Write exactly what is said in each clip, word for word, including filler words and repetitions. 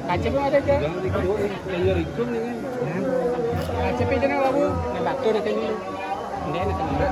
Kaca belum ada, Cak. Kaca pijana labu, ngebatur nanti ini. Nggak, nanti.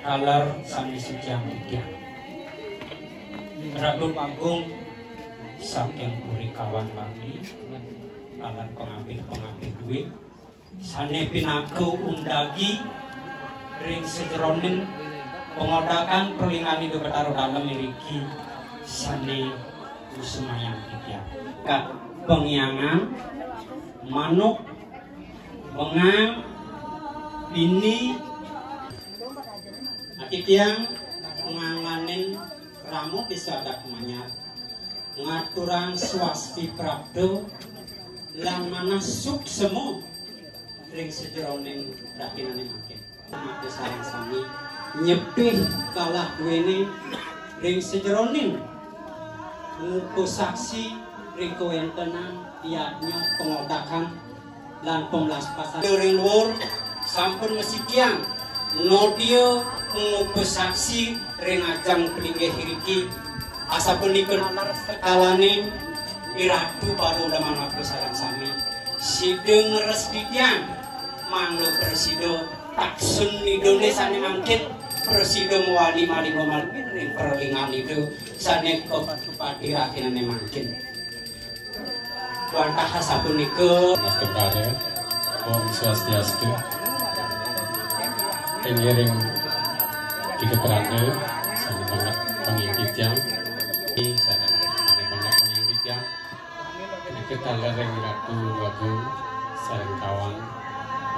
Taler sami sujang titiang. Ratu Agung saking Puri Kawan Wangi, taler pangapit-pangapit duwé sané pinaka undagi ring sajeroning pangodakan Perlingganing Betara Dalem iriki sané kusumayang titiang. Ka pangyangan manuk, bengang, pini, titiang nganganin ramu di sadat manyar, ngaturang swasti prapta lan manah suksema ring sajeroning rahinané mangkin. Maka sareng sami nyepih kalah duéné ring sajeroning muka saksi Ring kawéntenan yadnya pangodakan lan pamlaspasan ring luur sampun masikian nodia ngupasaksi ring ajeng palinggih iriki. Asapunika naler sekalaning Iratu para uleman sareng sami. Sida ngrespi tiang mangda prasida taksun Idané sané mangkin prasida mawali malingga malih ring pralingan Ida sané kapatih rahinane mangkin. Wantah sapunika. Nastungkara, Om Swastiastu. Ing ngiring diketranda, sami banget pangingkit tiang. Sareng sami banget pangingkit tiang. Nika taler ring Ratu Agung sareng kawan.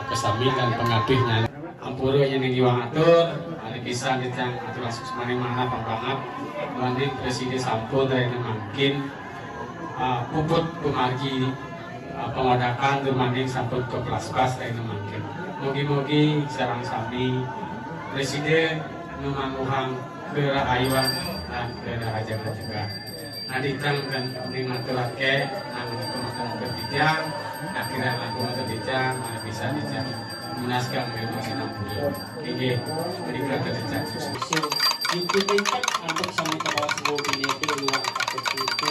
Makasami lan pangabih nyan. Ampura nyening iwang atur, ari pisan titiang atur suksmaning manah pangbanget. Duaning prasida sampun rahina mangkin, ah, puput pamargi, ah, pangodakan dumaning sampun kaplaspas rahina mangkin. Mugi-mugi sareng sami prasida ngamangguhang karahayuan lan karahajengan juga. Aditang kan ning ngaturake, nang itu makan titiang, akhirnya aku makan titiang, mana bisa titiang. Munas kang ilmu sinampuran. Inggih, menika titiang sukses. Susu, pintu pintek antuk sami kabawa sewu binete luar katus pintu.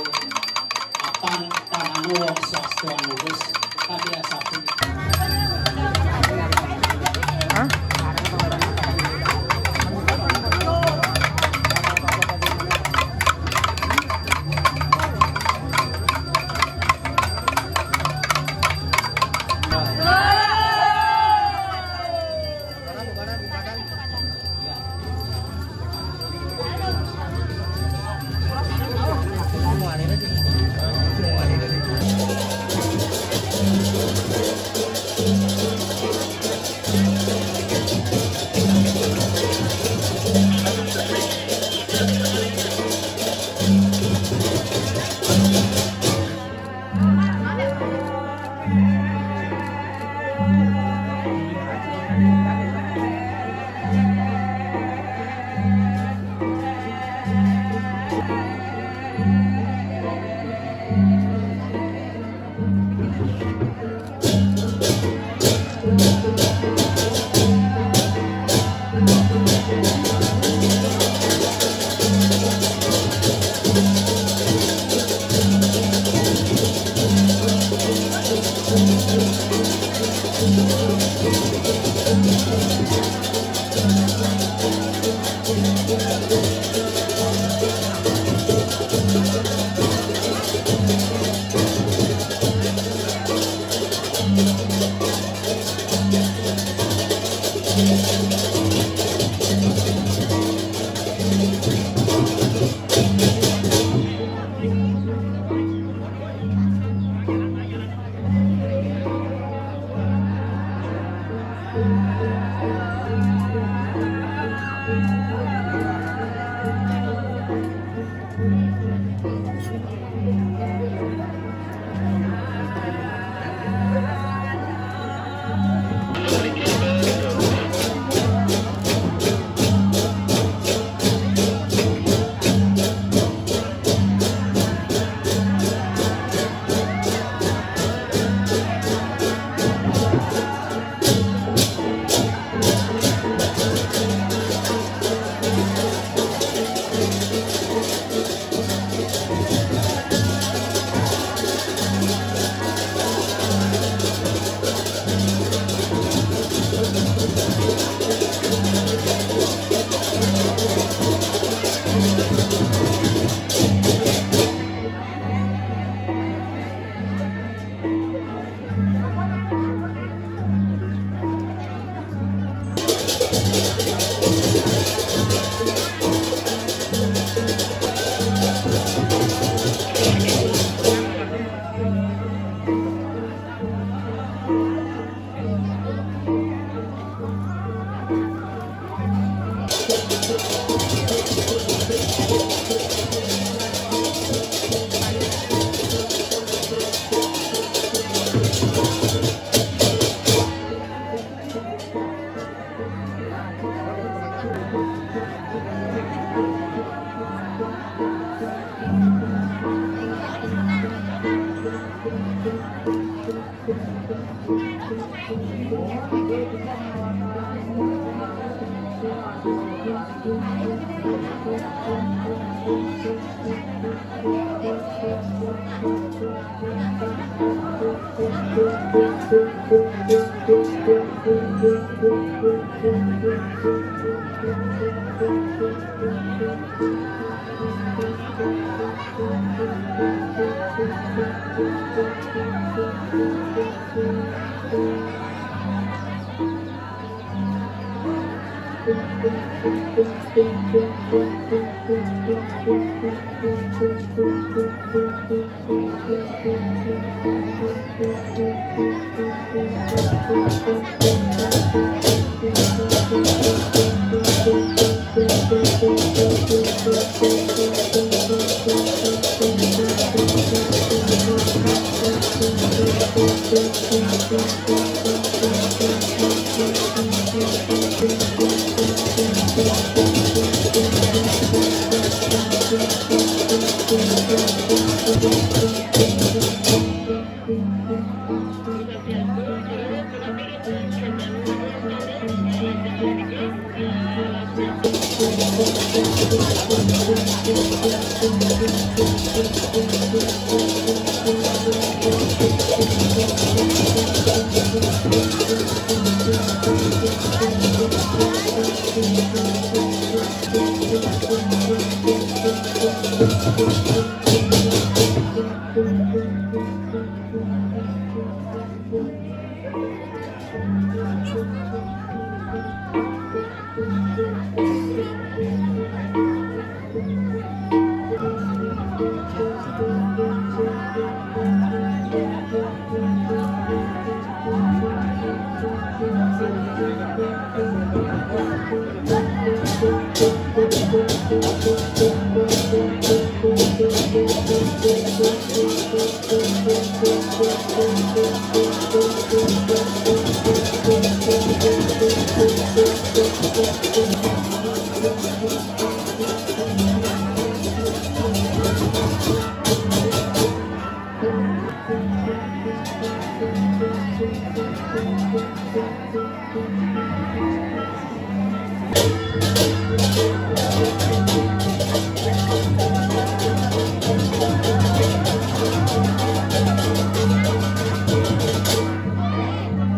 Apan tananu wong swasta anubus, kadi asapun.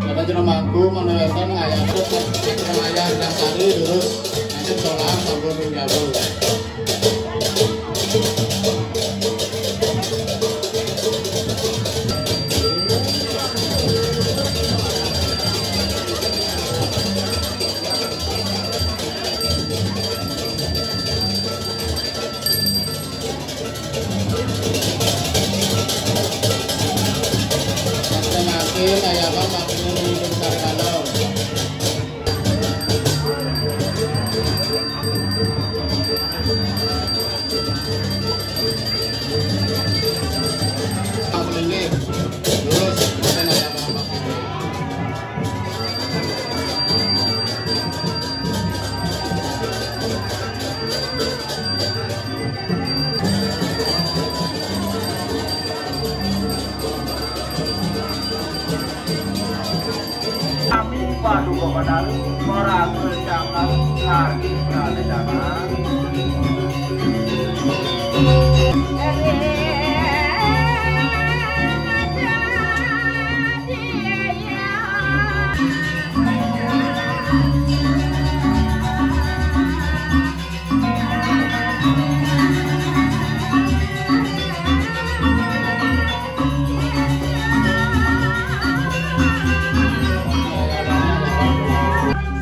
Kata jeneng mangku, manayasan ngayah, ngayah dasari, terus nanti sholat, sampun menjawab. Tengakin ayam makin hidup karkano. Terus, kita ayam makin. Kami paduka padang, ora kecangkang, ngargi pradana.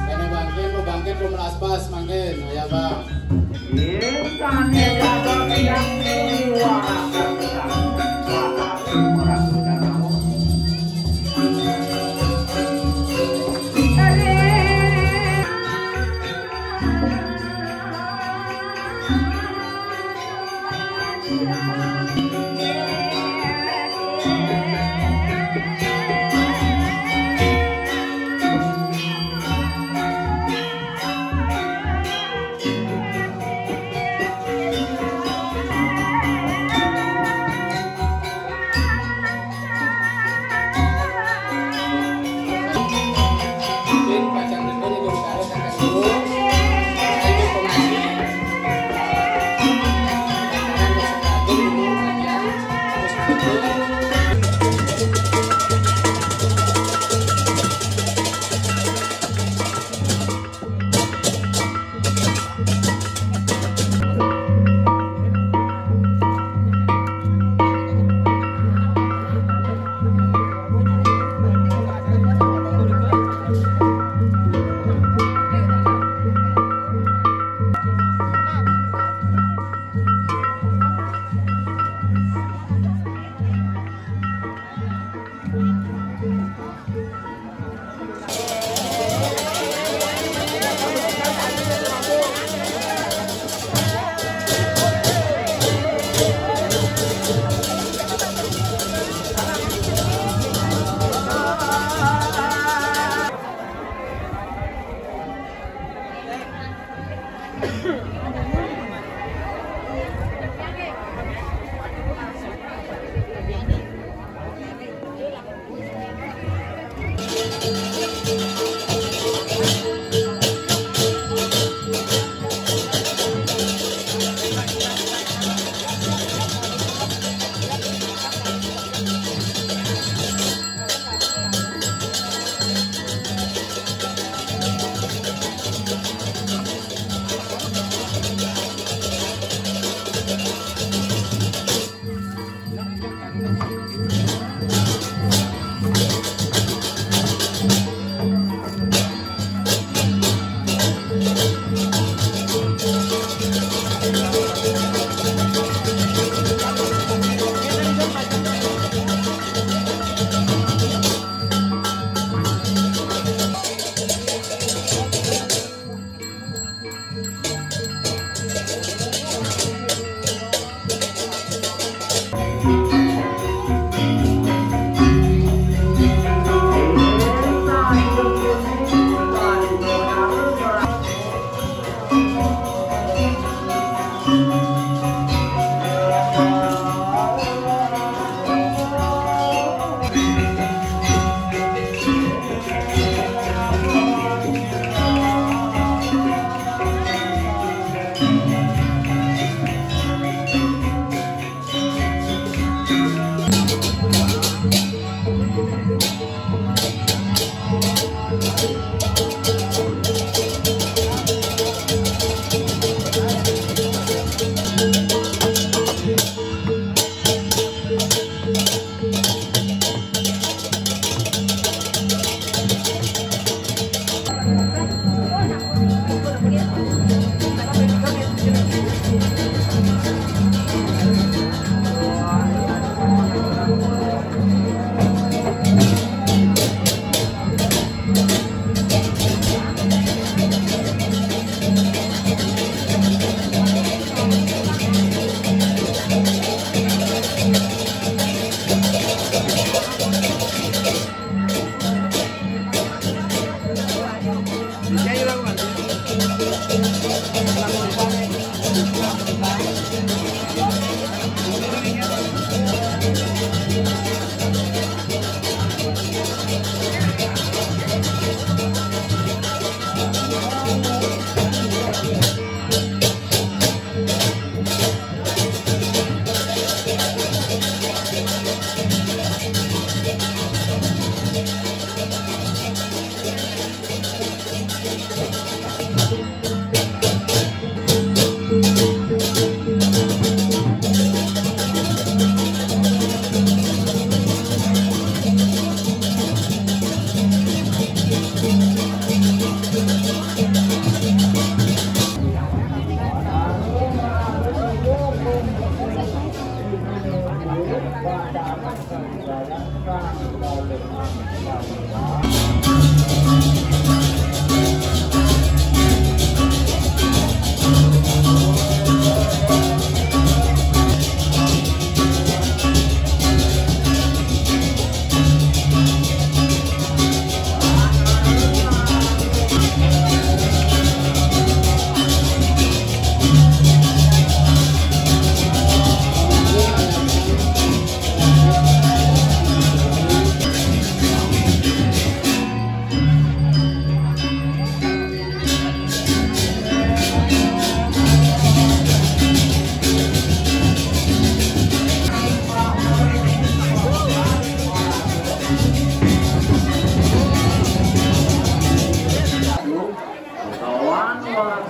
Kene bangkit, lu bangkit, lu melas pas, mangkin. Ya, Bang. Insan ya, jaga yang suarakan kita. Suarakan orang kita mau.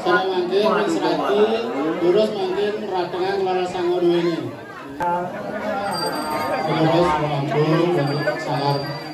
Sané mangkin, Mas Ratu, terus mangkin ratengan Kelora Sango duwéné. Terus rampung, sangar.